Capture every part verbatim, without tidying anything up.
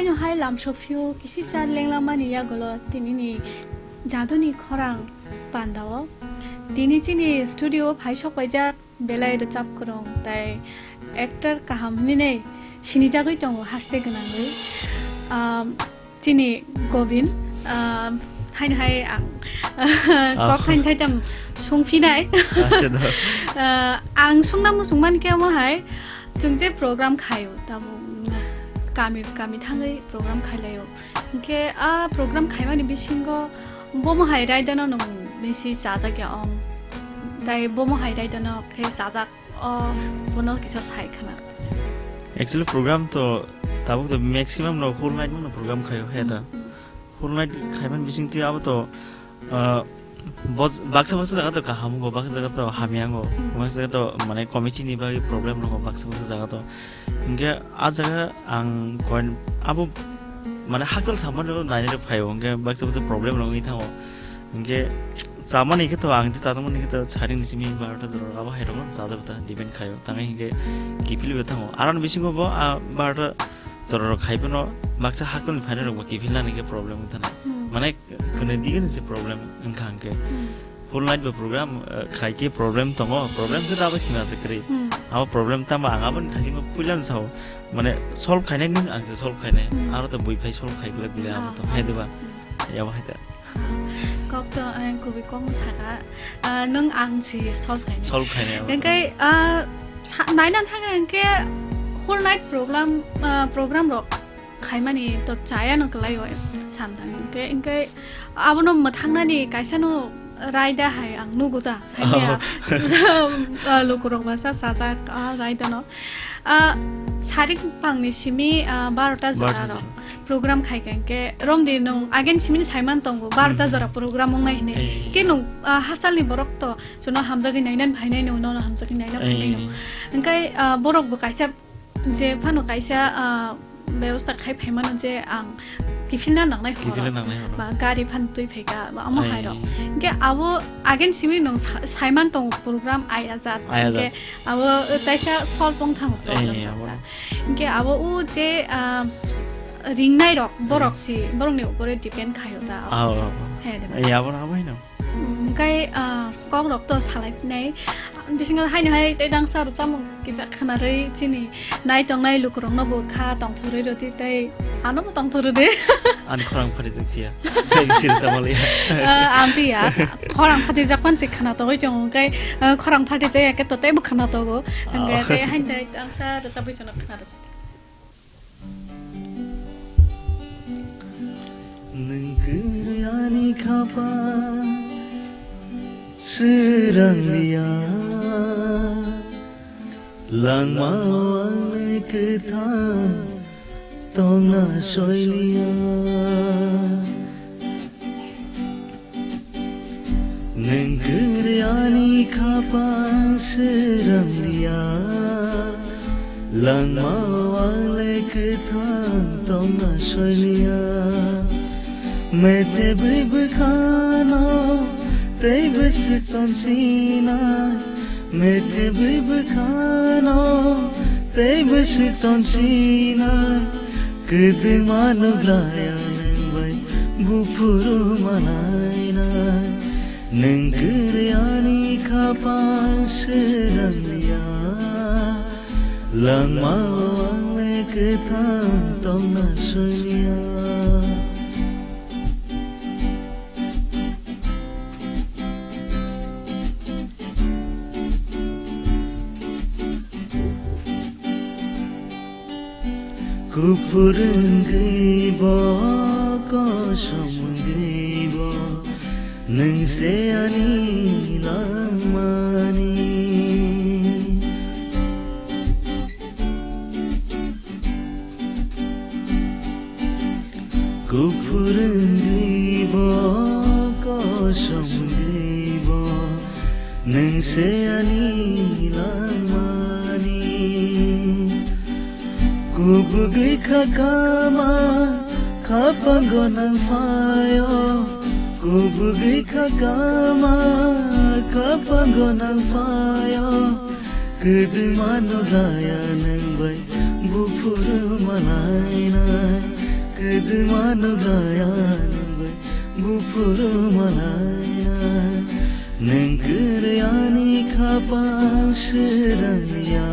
Haino hai lamsok phio kisisa lenglamani yagulo tinini jaduni khorang pandao. Tini chini studio phai sok paijak belai rwchap kwrwng tai actor kaham hinwi sinijagwi tongo haste gwnangwi. Um, chini Gobin, um, haino hai ang kok thaini thaitam sungphinai. Acha do. Uh, ang sungna muchung mankhe omo hai, chwng je program khaio, tabuk kami kami thangwi program khailaio. Hinkhe a program khaimani bisingo bomo hai raidano nwng bisi chajak ya ong. Tai bomo hai raidano khe chajak o, bono kisa sai khna. Actually program to tabuk to maximum no whole night no program khaio he da. Hmm. Whole night khaimani bisingtwi abo to, ah, bos-, baksa baksa jaga to kaham wngo, baksa jaga to hamya wngo, hmm, baksa jaga to mane committee ni bagwi problem wngo, baksa baksa jaga to. Hinkhe a jaga ang koin abo mane hakchal samani nainai rok phaio, hinkhe baksa baksa problem rok wngwi thango. Hinkhe chamani khe to ang chajakmani khe to saring ni simi barota jora abo hai rok chajak ta depend khaio. Tangwi hinkhe kiphilwi thango. Aroni bisingo bo a barota jora rok khai phano baksa hakchal ni phainai rok bo kiphilnani khe problem wng thana. Hmm. Mane kwnwi digini se problem wngkha hinkhe. Hmm. Full night bo program, eh, khai khe problem tongo, problem khe abo sima se kwrwi. Hmm. Abo problem tamo ang aboni thaisingo puila ni sao, mane solve khainai nung ang se solve khainai. Hmm. Aro to bui phai solve khai glak bile abo to, ah, hai diba? Hmm. Yabo hai da. Kok to, eh, kubui kok saka, ah, nung ang si solve khainai. Solve khainai abo to. Engkai, ah, sa-, naina thang engke whole night program, ah, program rok khaimani to chaya no kwlai o samtang. Hinkhe, hinkhe abono mwthangnani kaisa no raida hai ang nugo ja. Sanya, oh, ah, lukurok basa sajak, ah, raida no. Ah, sarik pangni simi, ah, barota jora barota rok jora program khai kha hinkhe romdi nung agen simi saiman tongo barota, hmm, jora program wngnai hinwi. Eh. Ke nung, ah, hachalni borok to chuno hamjagwi nainani phainai no, nono hamjagwi naina, eh, phainai no. Hinkhe, ah, borok bo kaisa je phano kaisa, ah, bebosta khai phaimano je ang kiphilna nangnai horo. Kiphilna nangnai horo. Ba gari phano twi phaikha, ba omo hai rok. Ai. Hinkhe abo agen simi nung sa-, saiman tongo program ayajat. Ayajat. Hinkhe abo taisa solve wng thango problem, ai, rok abo ta. Hinkhe abo o je, ah, ringnai rok, borok, hmm, si, borokni upore depend khaio ta. Ah, oh, oh. Hai de ba. Ai, abo na abo hai no. Hinkhe, ah, kok rok to salai nai. Bisingo haino hai tei dangsa rwchapmung kisa khwnarwi chini nai tongnai lukurokno bo kha tongthorwi rwdi tei ano bo tongthorwi de. Ani khorang phatijak phiya. Tei bisi rwchapmaliya. Ah, ang phiya. Khorang phatijak phan se khwnatogwi tongo, hinkhe, ah, khorang phatijak ya khe to tei bo khwnatogo. Hinkhe, ah, tei haino tei dangsa rwchapwi chwngno khwnarwsidi. Nwng kwrwi ani khapang swrang liya, langmao ang kwthang tongna soi liya. Nwng kwrwi ani khapang swrang liya, langmao ang le kwthang tongna soi liya. Metebwi bwkhano tei bwswk tonsinai, metebwi bwkhano tei bwswk tonsinai. Kwdwma nuglaya nwng bai buphuru malainai. Nwng kwrwi ani khapang swrang liya, langmao ang le kwthang tongna soi liya. Kuphur wngwi bo, kosom wngwi bo, nwng se ani langmani. Kuphur wngwi bo, kosom wngwi bo, nwng se ani langmani. Kubugwi kha kama, khapango nang phaio. Kubugwi kha kama, khapango nang phaio. Kwdwma nuglaya nwng bai buphuru malainai. Edmano gaya nungbai bupuru malaya. Nengkere ani khapang serangya.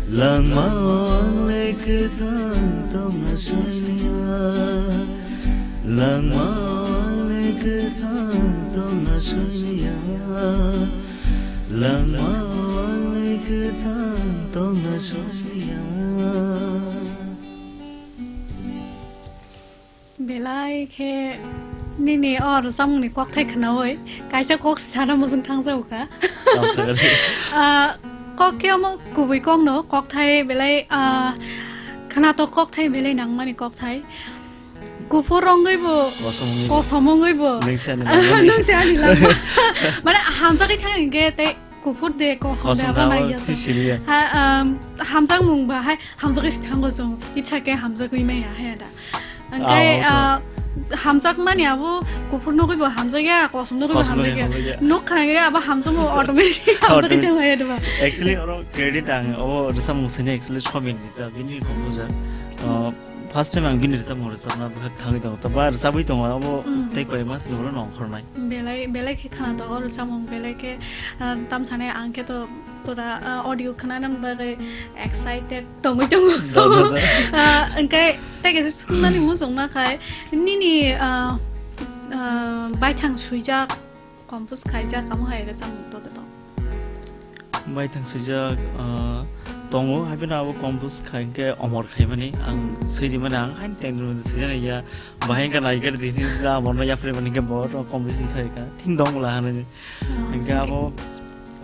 Langma ang le ketang tong asanya. Langma ang le ketang tong asanya. Langma ang le ketang tong asanya. Belai khe nini o rwchapmungni kokthai khnaui kaisa kok sana mujung thangjago kha. Tamo sakali. Ah, kok khe omo kubui kokno, kokthai belai, ah, khwnatok kokthai belai nangmani kokthai. Kuphur wngwi bo, kosom wngwi bo, kosom wngwi bo. Nwng se ani langmani. Nwng se ani langma. Mane hamjagwi thang hinkhe tei kuphur de, kosom de, kosom abo thangma naiya si song. Siriya. Ha, um, hamjakmung ba hai hamjagwi si thango chwng. Itsa khe hamjagwi maya hai da. Hwnkhe, ah, ah, hamjakmani abo kuphur nugwi bo hamjakya, kosom nugwi bo hamjakya. Kosom nugwi hamjakya. Nuk khangwi abo hamjakmung automatic hamjagwi thang hai da ba. Actually, oro credit ang, o rwchapmung sini actually Somin ni ta, bini composer. Ah, first time ang bini rwchapmung rwchapna bwkha thangwi tongo. Ta ba rwchabwi tongo, abo tei koi mas ni ulo nongkhornai. Belai, belai khe khwnatok o rwchapmung, belai khe, ah, tamsani ang khe to pura, ah, audio khwnanani bagwi excited tongwi tongo. Da, da, da. Ah, hwnkhe tei kaisa suknani muchungma khai nini, ah, ah, baithang swijak, compose khaijak, amo hai rwchapmung to, to, to. Baithang swijak, ah, tongo, haibeno abo compose khai hwnkhe omor khaimani, ang swi rimani, ang haino tengri mani swijak ya, bahai wngkha naikhe dihini da amorno yapri mani hwnkhe bo compose khai kha, thing dong la hinwi. Ah, hwnkhe abo,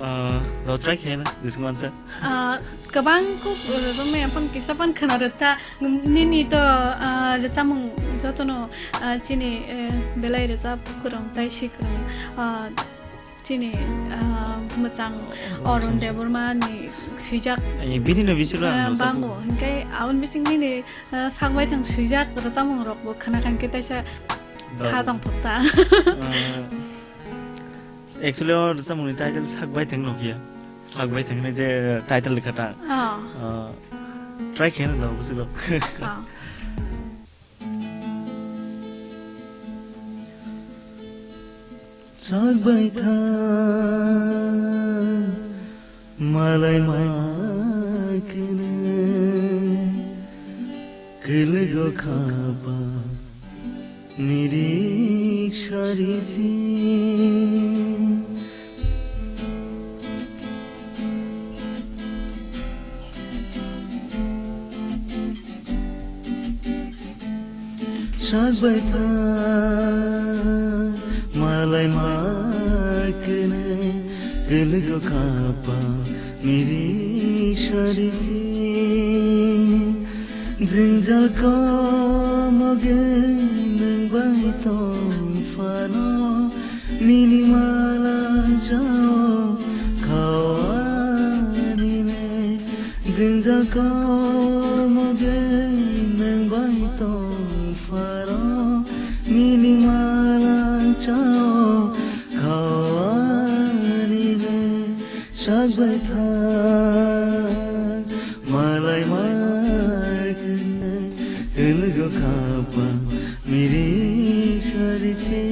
ah, do try khaina, dising mansa. Ah, kwbang kuk, uh, romwi aphano kisa phano khwna rwkha. Nini to, ah, rwchapmung jotono, ah, chini, eh, belai rwchap kwrwng tei si kwrwng, ah, chini, ah, mwchang Arun Debbarma ni swijak, eh, bini no bisingo ang ah, rwchapmung bango. Hwnkhe aboni bising nini, ah, sak baithang swijak rwchapmung rok bo khwna kha hwnkhe taisa kha tongthok ta. Ah, actually, o rwchapmungni title Sak Baithang Nokia. Sak Baithang hinwi je title rwkha ta. Ah. Ah, try khaina da, bujigo. Ah. Sak baithang malai ma kene, kwlwgo khapa. Mirik sari si. Sak baithang malai ma kene, kwlwgo khapa mirik sari si. Jwngjal komoge nwng bai tong phano, nini mala jao khawani ne. Jwngjal komoge nwng bai tong phano, nini mala jao khawani ne. Sak baithang malai ma kene, kwlwgo khapa mirik sari si.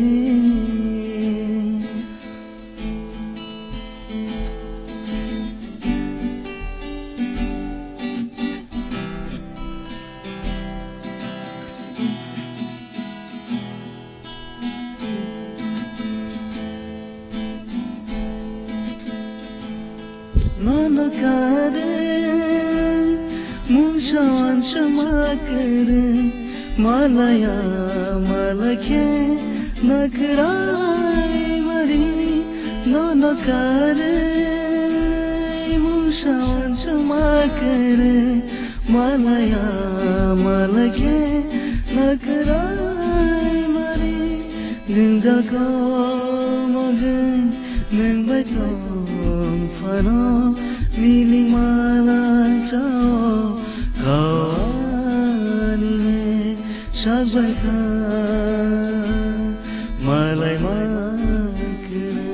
Nono kare mungsa wansa ma kere, malaya malakhe nakrai mari. Nono kare mungsa wansa ma kere, malaya malakhe nakrai mari. Jwngjal komoge nwng bai tong phano, milik mala jao khawani ne. Sak baithang malai ma kene,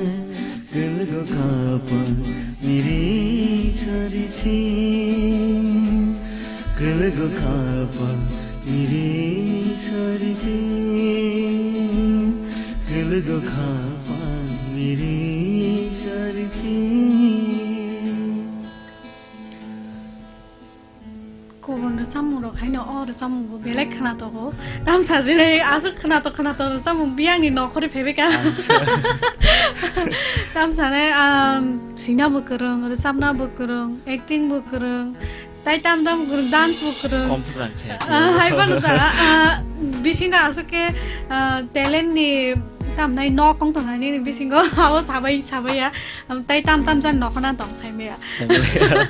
kwlwgo khapa mirik sari si. Kwlwgo khapa Miri sarisi, khulugo khapang miri sarisi. Kubun rwchapmung rok haino o rwchapmung bo belai khwnatok o. Tamsa jini aswk khwnatok khwnatok rwchapmung biyang ni nokhorwi phaibikha. Acha. Tamsa ne, um, swina bo kwrwng, rwchapna bo kwrwng, acting bo kwrwng, tai tam tam kwrwng, dance bo kwrwng. Komputer khe. Ah, hai phano ta, ah, bisingo aswk khe, ah, talent ni tamnai nok wng tongkha nini bisingo, abo sabai sabai ya. Am, tai tam tam jan nokhorna tong saimaya. Saimaya.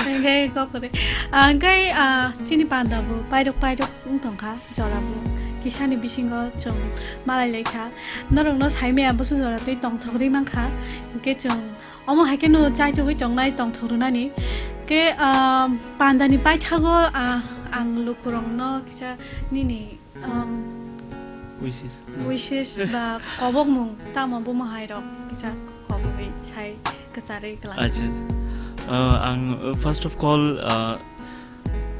Hingke kokore. Ah, hingke, ah, chini panda bo pairok pairok wng tongkha, jora bo kisani bisingo chwng malai laikha. Norokno saimaya boso jora tei tongthok ri mankha. Hingke chwng omo hai kheno chaitugwi tongnai tongthok rwnani. Ke, ah, pandani paithago, ah, ang lukurokno kisa nini Um, wishes. Wishes ba kobokmung tamo bumo hai rok kisa kobogwi sai kwcharwi kwlang. Acha, acha. Uh, ang, uh, first of all, uh,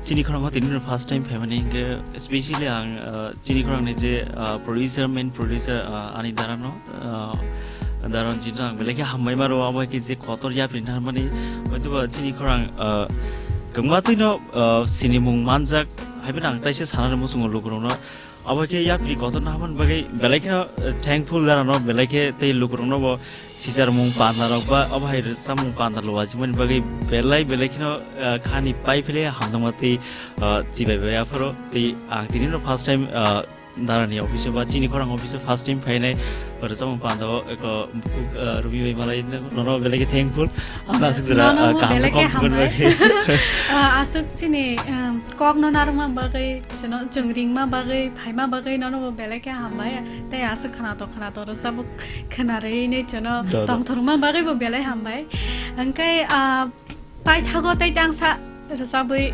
chini khorang tini first time phaimani hingke, especially ang, uh, chini khorang ni je, uh, producer, main producer, uh, ani darano, uh, daron jino ang belai khe hambai maro, abo hai khe je kotor yapri narmani, hoi to ba chini khorang, uh, kwbangma twi no, uh, sinimung manjak, hai phano ang taisa sana muchungo lukurokno. Abo khe yapri kotor na hamani bagwi belai kheno, eh, thankful darano, belai khe tei lukurokno bo sicharmung panda rok ba obo hai rwchapmung panda lua chimani bagwi belai belai kheno, eh, khani pai phile hamjakma tei, eh, chibai bai apharo tei ang tini no first time, eh, darani office o ba chini khorang office o first time phainai. Rwchapmung panda o eko bukuk, ah, Rumi bai malai nono belai khe thankful. Ang aswk jora, nono ah, bo kaham belai khe kok hambai. Bagwi. Ah, aswk chini, um, kok no narwkma bagwi, chwngno chwng ringma bagwi, phaima bagwi nono bo belai khe hambai. Tei aswk khwnatok khwnatok rwchapmung khwnarwi hinwi chwngno Do, do. Tongthokma bagwi bo belai hambai. Hwnkhe, ah, paithago tei tangsa rwchapwi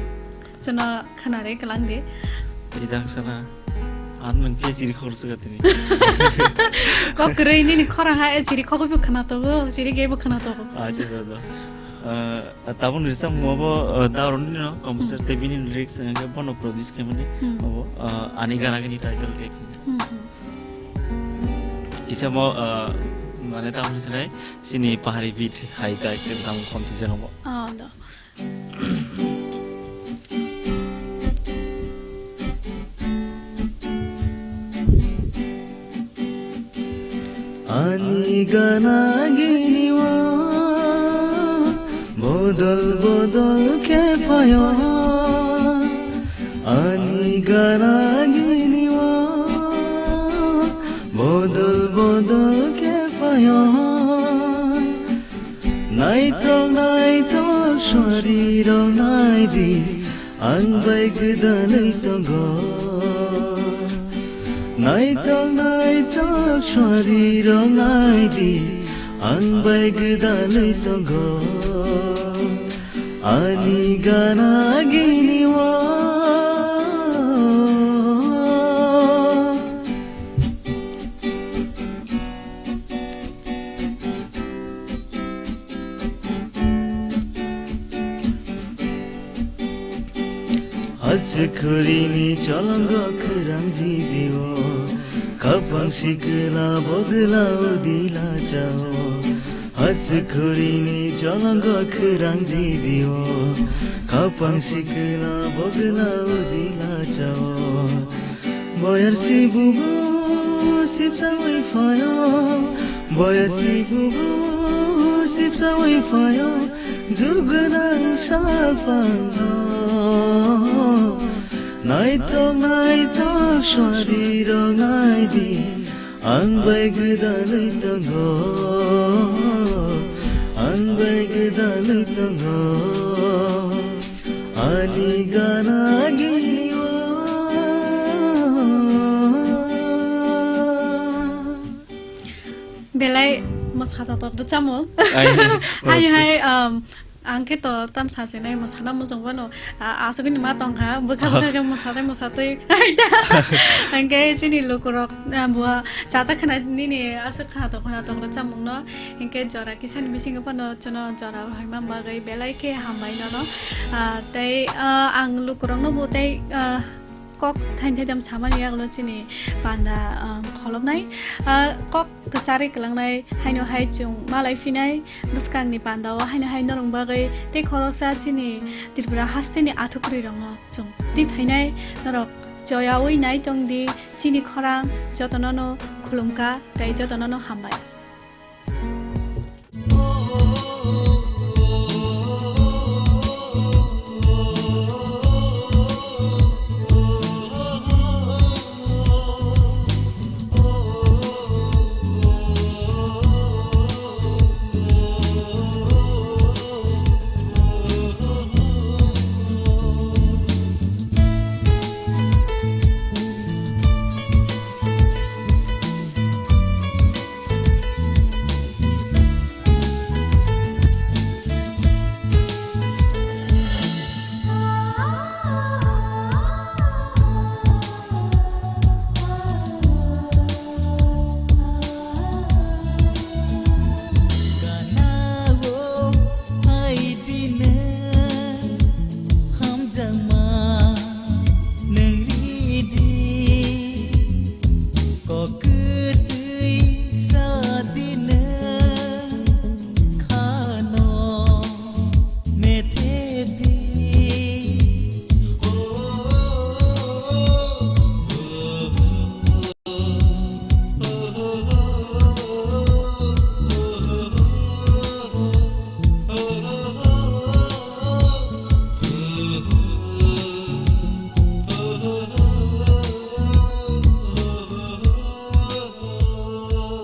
chwngno khwnarwi kwlang di. Tei tangsa na. Ang nwng khe chiri khok rwchwk tini. Kok kwrwi nini khorang ha, eh, chiri khogwi bo khwnatok o, chiri ge bo khwnatok o. Acha, acha, acha. Ah, tabuk ni rwchapmung abo, ah, Daron ni no, composer Hmm. tei bini lyrics, eh, khe bono produce khaimani. Hmm. Abo, ah, Ani Gana Gini title track. Hmm, hmm. Kisa mo, ah, mane tabuk ni sinai, chini pahari beat hai tai khe rwchapmung khom si jeno bo. Ah, do. Ani gana gini o bodol bodol khe phaio. Ani gana gini o bodol bodol khe phaio. Naithok naithok suari rok nai di, ang bai gwdalwi tongo. Naithok naithok suari rok nai di, ang bai gwdalwi tongo. Ani gana gini o. Aswk khuri ni cholongo khwrang jiji o, khapang sikla bogla udila chao. Aswk khuri ni cholongo khwrang jiji o, khapang sikla bogla udila chao. Boyar si bubu sipsa wi phaio, boyar si bubu sipsa wi phaio, jugwnang sapango. Naithok naithok suari rok nai di, ang bai gwdalwi tongo, ang bai gwdalwi tongo. Ani gana gini o. Belai mwsa totok rwchapmung. Ai, ai hai, um, ang khe to tam sasinai mwsana muchung phano, a-, aswkni ma tongkha, bwkha bwkha khe mwsatwi mwsatwi. Hingke chini lukurok, ah, bo chacha khna nini aswk khnatok khnatok rwchapmungno, hingke jora kisani bisingo phano chwngno jora rohorma bagwi belai khe hambai nono. Ah, tei, ah, ang lukurokno bo tei, ah, Kok thaini thaitham samani yagulo chini panda, ah, kholopnai, ah, kok kwcharwi kwlangnai haino hai chwng malai phinai bwskangni panda o haino hai norok bagwi tei khoroksa chini Tripura hasteni athukrwi rokno chwng twi phainai norok choyaui nai tongdi chini khorang jotonono khulumkha tei jotonono hambai.